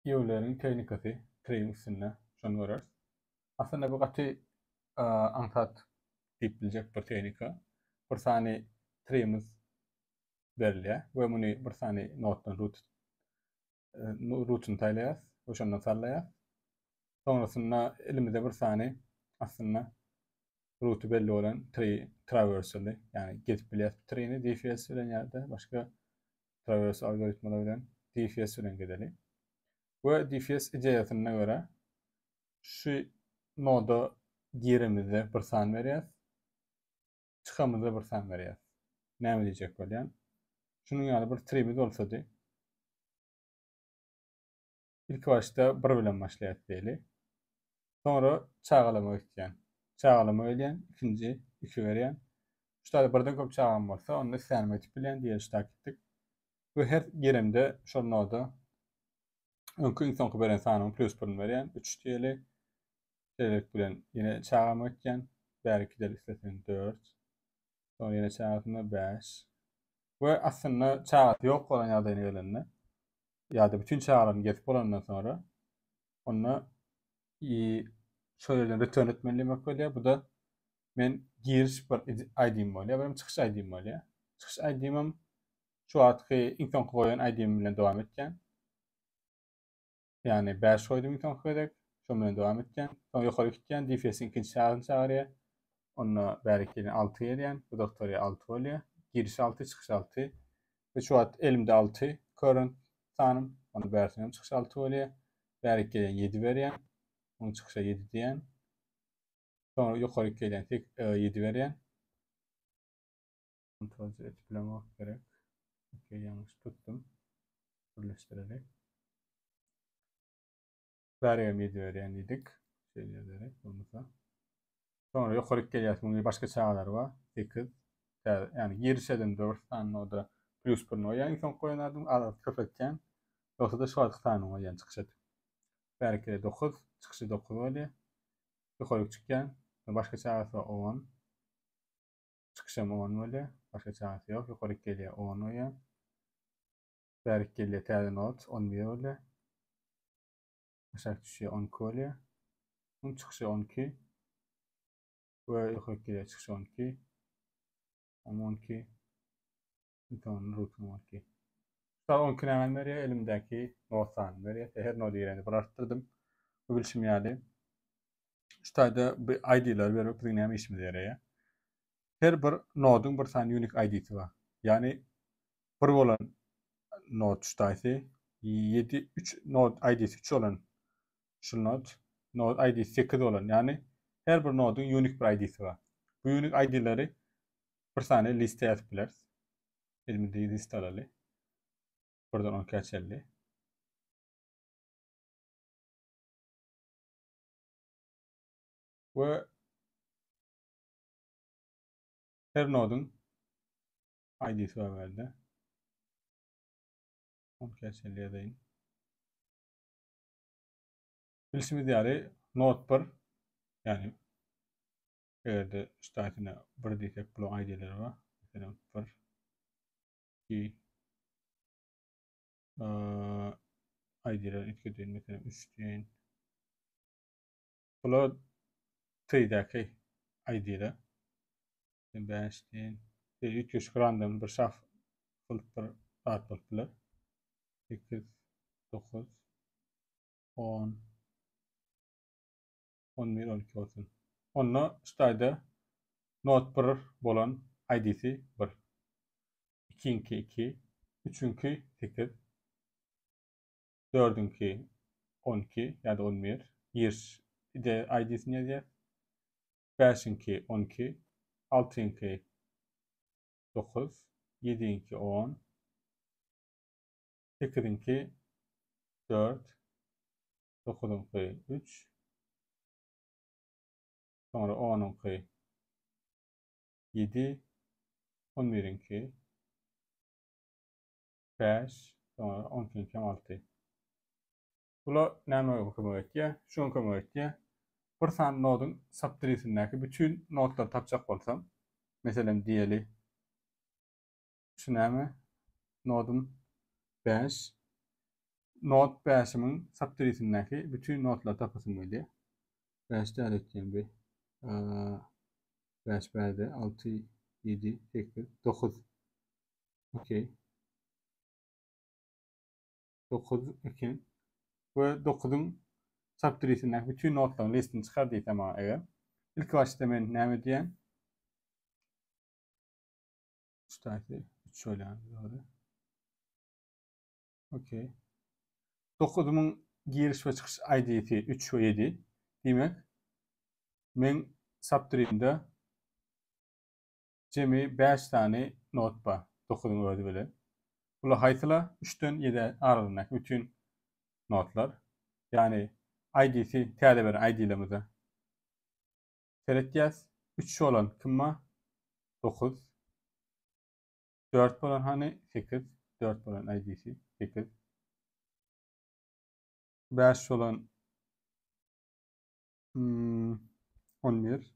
Ýewleriň tehnikasy treýiň üstünde, şony göreris. Aslynda bu gaty aňsat diýip biljek bir tehnika. Bir sany treýimiz berilýär we muny bir sany notdan root rootuny saýlaýarys we şondan sallaýarys. Soňrasynda elimizde bir sany aslynda rooty belli bolan tree traversal-y, ýagny gezip bilýäris bu treýini DFS bilen ýa-da başga traversal algoritmalar bilen DFS bilen gezeli. We DFS ideýasyna görä şu noda giremizde bir san berýäs, çykamyzda bir san berýäs. Näme diýjek bolýan? Şunuň ýaly bir trimiz bolsady, ilki başda bir bilen başlaýas diýeli. Soňra çagalama gitýän. Çagalama gelýän, ikinji 2 berýän. Şu taýda birden köp çagam bolsa, onda islänime gidip bilýän diýeli şu taýda gitdik. We her giremde şol noda öňki iň soňky beren sanymyň plus birini berýän, 3 diýeli. Şeýlelik bilen ýene çagama gitýän. Bäri gideli isleseň 4. Soňra ýene çagasyna 5. We aslynda çagasy ýok bolan ýagdaýyna gelende ýa-da bütün çagalaryny gezip bolandan soňra onda i şo ýerden return etmeli diýmek bolýar. Bu da men giriş bir ID-im bolýar, bir hem çykyş ID-im bolýar. Çykyş ID-imem şu wagtky iň soňky goýan ID-im bilen dowam etýän. Ýagny 5 goýdum iň soňky gezek, şo bilen dowam etýän. Soň ýokary gitýän, DFS-iň ikinji çagasyny çagyrýar. Onda bäri gelýän 6 gelýän, bu doktorýa 6 bolýar. Giriş 6, çykyş 6. We şu wagt elimde 6 current sanym, onda bärisiniň hem çykyşy 6 bolýar. Bäri gelýän 7 berýän, onuň çykyşy 7 diýen. Soňra ýokary gelýän 7 e, berýän. Kontrol C etip bilemok gerek. Okey, ýalňyş tutdum. Birleşdireli. Bärigem 7 berýän diýdik. Şeýle ýazarek bolmasa. Soňra ýokaryk gelýär, munuň başga çagalary bar. 8. Ýagny giriş edende bir sany o-da plus birini goýýan, iň soňky goýan adam az köpeltýän. Ýogsa-da şu wagtky sanyny goýýan çykyş edip. Bärik gelýär 9, çykyşy 9 bolýar. Ýokaryk çykýan. Başga çagasy bar 10. Çykyşam 10 bolýar. Başga çagasy ýok. Ýokaryk gelýär 10 goýýan. Bärik gelýär täze not 11 bolýar. Aşak düşýär 12 bolýar. Muň çykyşy 12. We ýokaryk gelýär çykyşy 12. 12. Soňra root 12. Şol 12 näme berýär? Elimdäki not sanyny berýär. Her nod girende bir artdyrdym. Bu bilşim ýaly. Şu taýda bu ID-leri bermek biziň näme işimize ýaraýar? Her bir noduň bir sany unique ID-si bar. Ýagny bir bolan nod şu taýsy, 7 3 nod ID-si 3 bolan şu nod, nod ID-si 8 bolan, ýagny her bir noduň unique bir ID-si bar. Bu unique ID-leri bir sany liste ýazyp bileris. Elimizde liste alaly. Birden 12-ä çenli. We her noduň ID-si bar bärde. 12-ä çenli ýazaýyn. Bilşimiz ýaly node 1 ýagny eger-de şu taýsyna 1 diýsek bularyň ID-leri bar. Meselem 1 2 ID-leri üýtgedeýin meselem 3 diýeýin. Bular T-däki ID-ler. 5 diýen. Üýtgeşik random bir şaf bolup bir zat bolup biler. 8 9 10 11 12 bolsun. Onda şu taýda not 1 bolan ID-si 1. 2-nki 2, 3-nki 8, 4-nki 12 ýa-da 11. Giriş ID-sini ýazýar. Bäşiňki 12, altyňky 9, ýediňki 10, sekiziňki 4, dokuzyňky 3, soňra onuňky 7, on biriňki 5, soňra on ikiňki hem 6. Bular näme kömek etýär? Şuňa kömek etýär. Bir sany noduň subtreesindäki bütün nodlary tapjak bolsam, meselem diýeli, şu näme? Nodum 5. Not 5-imiň subtreesindäki bütün notlary tapasym gelýär. 5 däl etýän bir. 5 bärde 6 7 8 9. Okey. 9 eken. We 9-yň subtreesindäki bütün notlaryň listini çykar diýsem maňa eger. Ilki başda men näme diýen? 3 taýsy 3 bolýar. Doğru. Okey. 9-yň giriş we çykyş ID-si 3 we 7. Diýmek, men subtree'imde jemi 5 sany not bar. 9-yň özi bilen. Bular haýsylar? 3-den 7 aralygyndaky bütün notlar. Ýagny ID-si täze beren ID-lerimize seretýäs. 3 bolan kim bar? 9. 4 bolan hany? 8. 4 bolan ID-si 8. 5 bolan hmm, 11.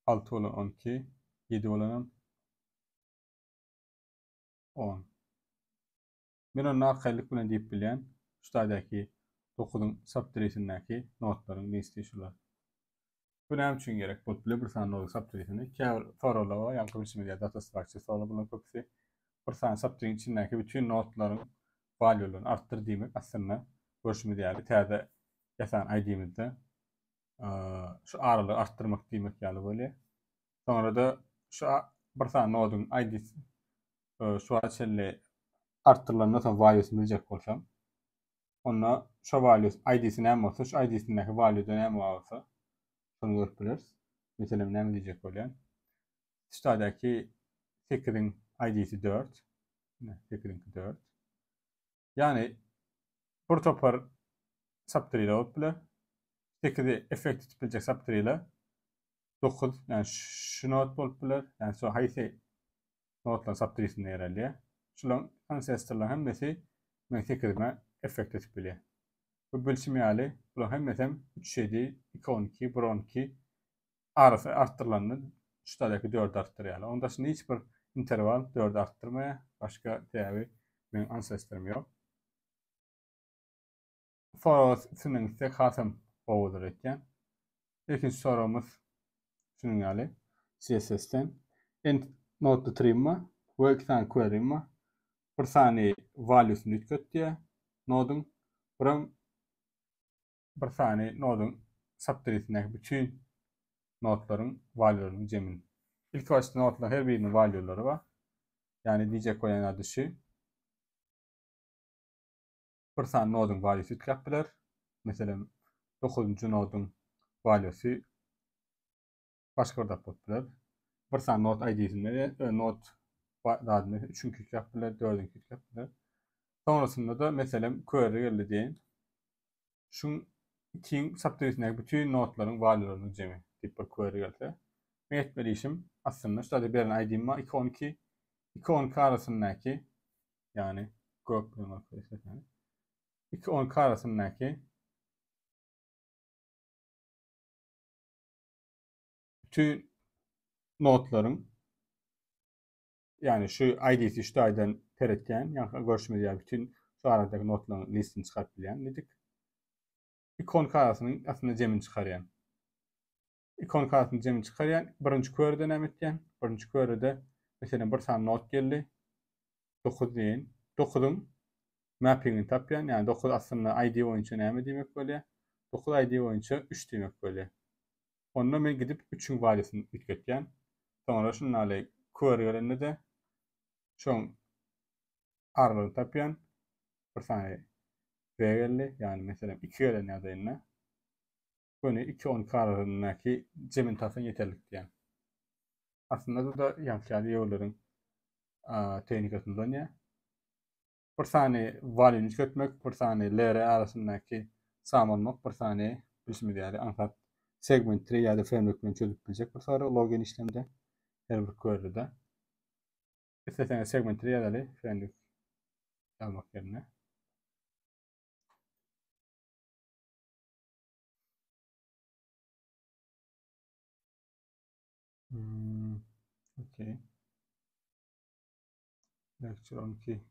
6 bolan 12. 7 bolanam 10. Men onda arkaýynlyk bilen diýip bilýän, şu taýdaky 9-yň subtreesindäki notlaryň listi şular. Bu näme üçin gerek bolup biler bir sany noduň subtreesini? Käbir soraglar bar, ýaňky bilşimiz ýaly data structure soraglar bularyň köpüsi. Bir sany subtreeiň içindäki bütün notlaryň value-laryny artdyr diýmek aslynda görşümiz ýaly täze ýasan ID-imizde şu aralygy artdyrmak diýmek ýaly bolýar. Soňra-da şu bir sany noduň ID-si şu wagta çenli artdyrylandan soň value-syny biljek bolsam, onda şo value ID-si näme bolsa, şu ID-sindäki value-da näme bar bolsa, şony görüp bileris. Meselem, näme diýjek bolýan? Şu taýdaky 8-iň ID-si 4. Ine, 8-iňki 4. Ýagny bir topar subtree bolup biler. 8-i effekt etip biljek subtree 9, ýagny şu not bolup biler. Ýagny şu haýsy notlaryň subtreesinde ýer alýar. Şularyň ancestorlaryň hemmesi meň 8-ime effekt edip bilýär. Bu bilşim ýaly, bularyň hemmesem 3 7, 2 12, 1 12 arasy artdyrylanda şu taýdaky 4 artdyrýarlar. Onuň daşynda hiç bir interwal 4 artdyrmaýar. Başga sebäbi meň ancestorum ýok. Soraga üstünden gitsek hasam gowudyr öýtýän. Ilkinji soragymyz şunuň ýaly. CSS-den end notly trim bar we iki sany query bar. Bir sany value-syny üýtget diýýär noduň. Biram bir sany noduň subtreesindäki bütün notlaryň value-larynyň jemini. Ilki başda notlaryň her biriniň value-lary bar. Ýagny diýjek bolýan zady şu. Bir sany noduň valuesi üýtgäp biler. Meselem, 9-njy noduň valuesi başga bir zat bolup biler. Bir sany not ID-sinde e, not zadyny üçüňki üýtgäp biler, dördüňki üýtgäp biler. Sonrasynda da meselem query geldi diýen. Şuň ikiň subtreesindäki bütün notlaryň valuelarynyň jemi diýip bir query gelse. Men etmeli işim aslynda şu taýda beren ID-im bar 2.12 2.12 arasyndaky ýagny gök bilen görkezýär. 2.12 arasyndaky bütün notlaryň ýagny şu ID-si şu taýdan seretýän, ýagny görşümiz ýaly bütün şu aradaky notlaryň listini çykaryp bilýän diýdik. Ikonka arasynyň aslynda jemini çykarýan. Ikonkasyny jemini çykarýan. Birinji query-de näme etýän? Birinji query-de meselem bir sany not geldi. 9 diýen. 9-yň mappingini tapýan. Ýagny 9 aslynda ID boýunça näme diýmek bolýar? 9 ID boýunça 3 diýmek bolýar. Onda men gidip 3-iň valuesyny üýtgetýän. Soňra şundaly query gelende-de şoň aralygyny tapýan. Bir sany V geldi. Ýagny meselem 2 gelen ýagdaýynda göni 2 12 aralygyndaky jemini tapsaň ýeterlik diýýän. Aslynda bu da ýaňky ýaly ýewleriň tehnikasyny ulanýar. Bir sany value üýtgetmek, bir sany LR arasyndaky sum almak, bir sany bilşimiz ýaly aňsat segment tree ýa-da framework bilen çözüp biljek bir sorag login işlemde her bir query'de. Isleseňiz segment tree ýazaly framework ýazmak ýerine. Hmm, okey. Lecture 12.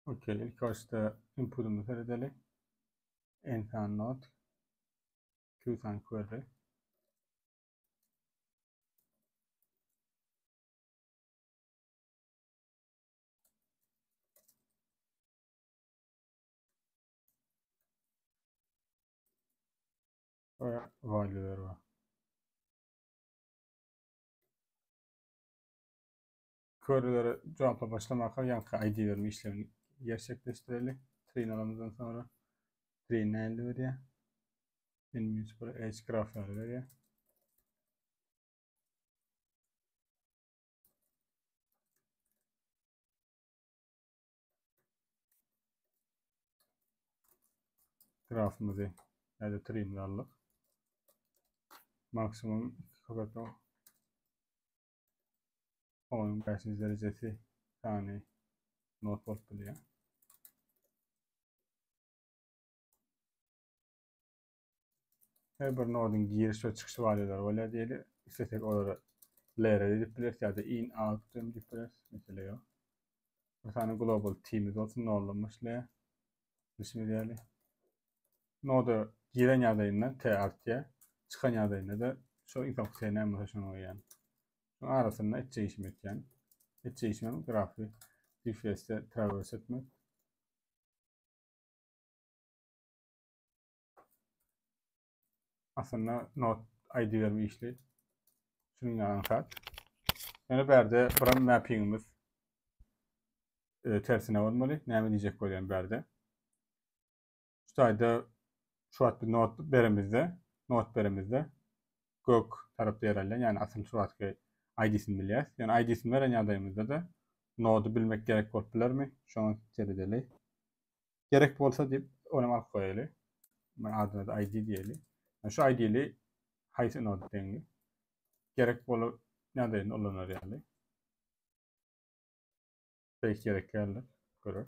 Okey, ilk başda input'umuzu seredeli. N sany node, Q sany query. We value'ler bar. Query'lere cevapla başlamaka ýaňky ID berme işlemini gerçekleşdireli. Train alanymyzdan sonra train näli berýär? N-1 edge graflary berýär. Grafymyzy ýa-da tree'mizi aldyk. Maksimum 2 köpeltme 10-yň 5-nji derejesi sany not bolup bilýär. Her bir noduň giriş we çykyş waliýalary bolýar diýeli. Islesek olary LR diýip bileris ýa-da in out hem diýip bileris. Mesele ýok. Bir sany global teamimiz bolsun, noldan başlaýar. Bilşimiz ýaly. Noda giren ýagdaýynda T artýar, çykan ýagdaýynda da şo iň soňky T näme bolsa şony goýýan. Şoň arasynda etjek işimi etýän. Etjek işim grafy DFS-de traverse etmek. Aslynda not ID berme işli. Şunuň ýaly aňsat. Ýöne bärde bir mappingimiz e, tersine bolmaly. Näme diýjek bolýan bärde? Şu taýda şu wagt bir not beremizde, not beremizde gök tarapda ýer alýan, ýagny asyl şu wagtky ID-sini bilýäs. Ýöne ID-sini beren ýagdaýymyzda-da nody bilmek gerek bolup bilermi? Şoňa seredeli. Gerek bolsa diýip, onam alyp goýaly. Men adyna da ID diýeli. Yani şu ID'li haýsy node deňli. Gerek bolup nädeýin ulanar ýaly. Belki gerek geldi. Görürüz.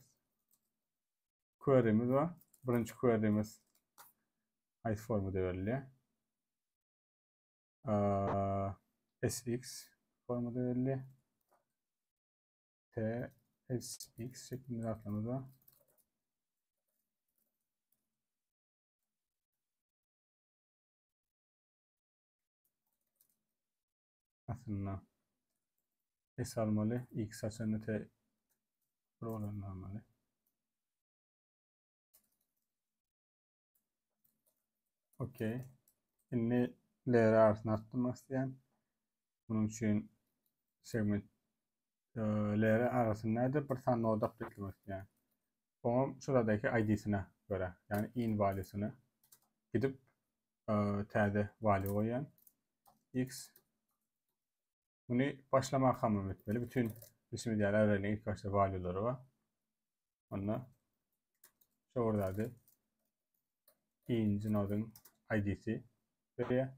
Query'miz var. Birinci query'miz haýsy formada berilýär? SX formada berilýär. T, S, X şeklinde zatlarymyz bar. Aslynda S almaly, X açanda T bir olanny almaly. Okey. Indi LR arasynda artdyrmak isleýän. Munuň üçin segment e, LR arasynda bir sany node update'lemek isleýän. Oňam şuradaki ID-sine görä, ýagny in value-sine gidip e, täze value goýýan. X Muny başlamak hamam etmeli. Bütün bilşimiz ýaly array'nin ilk başda value'lary bar. Onda şu zady inji noduň ID-si berýär.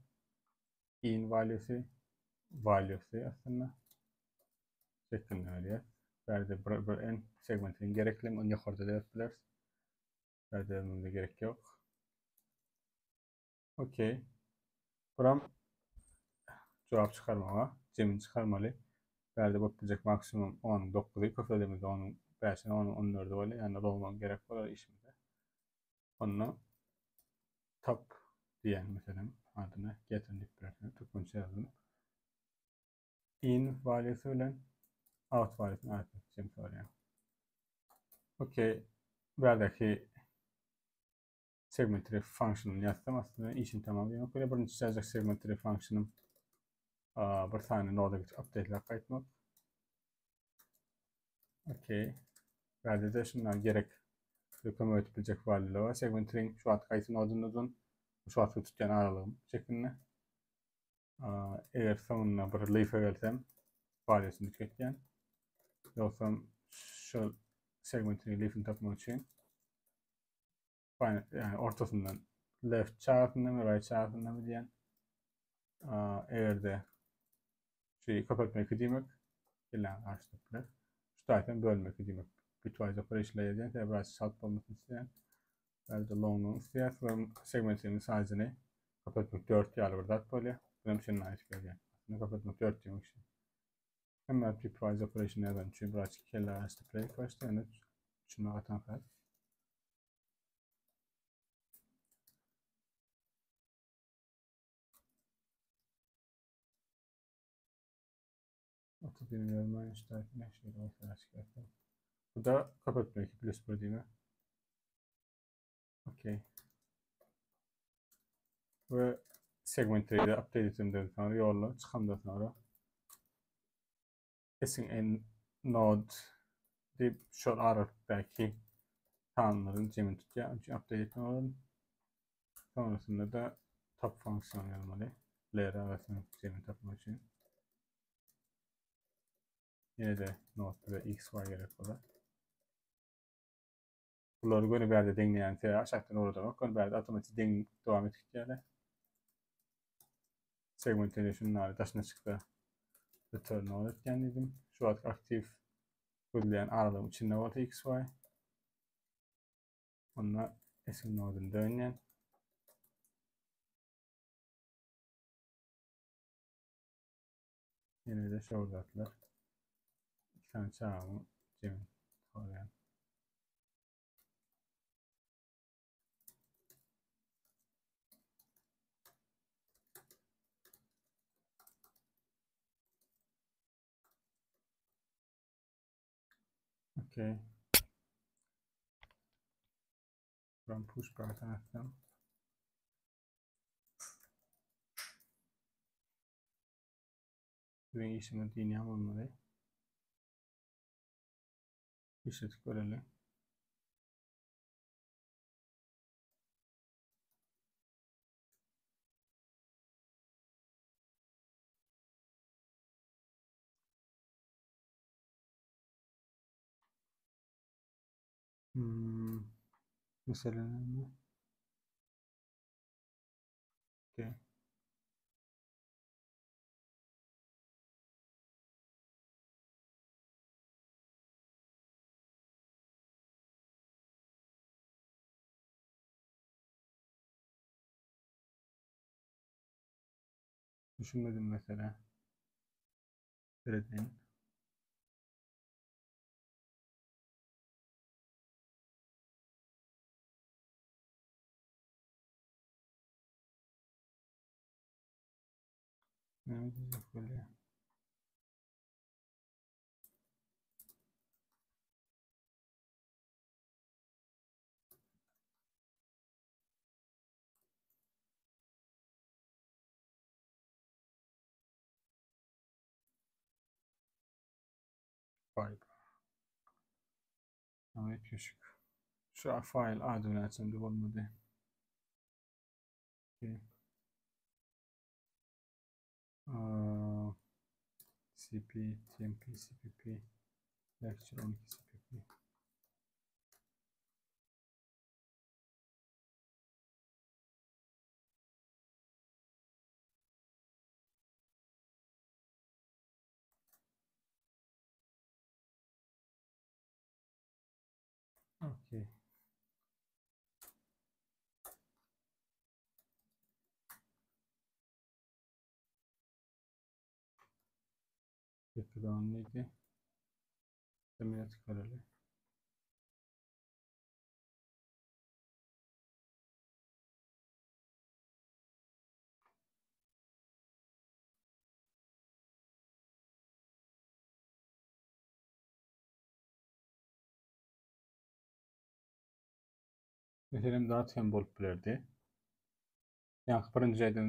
In value'si value'si aslynda şeklinde berýär. Bärde bir, bir n segmentiniň gerekli, ony ýokarda berip bileris. Bärde bermemize gerek ýok. Okey. Buram jogap çykarmaga, jemini çykarmaly. Bärde bolup biljek maksimum 10-yň 9-y, köpeldemizde 10-yň 5-ini, 10-yň 14-i bolýar. Ýagny logman gerek bolar işimize. Onda top diýen meselem adyny getir diýip bilersiňiz. Türkmençe ýazdym. In value'si bilen out value'sini arasynda jem sorýar. Okey. Bärdeki segment tree function'yny ýazsam aslynda işim tamam diýmek bolýar. Birinji çäjek segment tree function'ym bir sany noda gidip update'läp gaýtmak. Okey. Bärde-de şundan gerek kömek edip biljek value'lar var. Segment tree şu wagt haýsy nodundan şu wagtky tutýan aralygym şeklinde. Eger soňunda bir leaf'e gelsem value'sini üýtgetýän. Ýogsam şu segment tree leaf'ini tapmak üçin yani ortasyndan left çagasyndan we right çagasyndan diýen eger-de şu köpeltmek diýmek illa garşylyk biler. Şu taýdan bölmek diýmek. Bitwise operation edýän sebäbi biraz çalt bolmasyny isleýän. Bärde long isleýär we segmentiniň size'ini köpeltmek 4 ýaly bir zat bolýar. Bu hem şundan aýdyp berýär. Aslynda köpeltmek 4 diýmek şu. Hemme bitwise operation ýazan üçin biraz kelle açdy play başda. Ýöne. Düşünmek aňsat. Bu da köpeltmek plus 1 diýmek. Okey. We segment 3'de update etimden sonra yolla çıkamdan sonra S'in node diýip şol aralykdaky sanlaryň jemini tutýar. Onun üçin update etmeli. Sonrasynda da top fonksiýony ýazmaly. Ler arasynyň jemini tapmak üçin. Ýene de node bize x, y gerek bolar. Bulary göni bärde deňleýän sebäbi aşakdan ugradanok. Göni bärde awtomatik deň dowam edip gitýärler. Segment ýene şundan daşyna çyksa return node etýän diýdim. Şu wagt aktiw gözleýän aralygyň içinde bolsa x, y. Onda S noduny dönýän. Ýene de şol zatlar. İki tane çağımı cemin sorayan. Okay. Ben push button atsam. Biziň işimiz dünýä bolmaly. Işletip göreli. Hmm. Mesela ne? Okay. Düşünmedim mesela. Seredin. Näme diýjek bolýar? Vay be. Ama küçük. Şu file adyny açandy bolmady. Okay. Uh, CP, TMP, CPP, lecture 12 CPP. Okay. Yapılanlıydı. Demine çıkaralım. Meselem zat hem bolup bilerdi. Ýaňky birinji aýdan.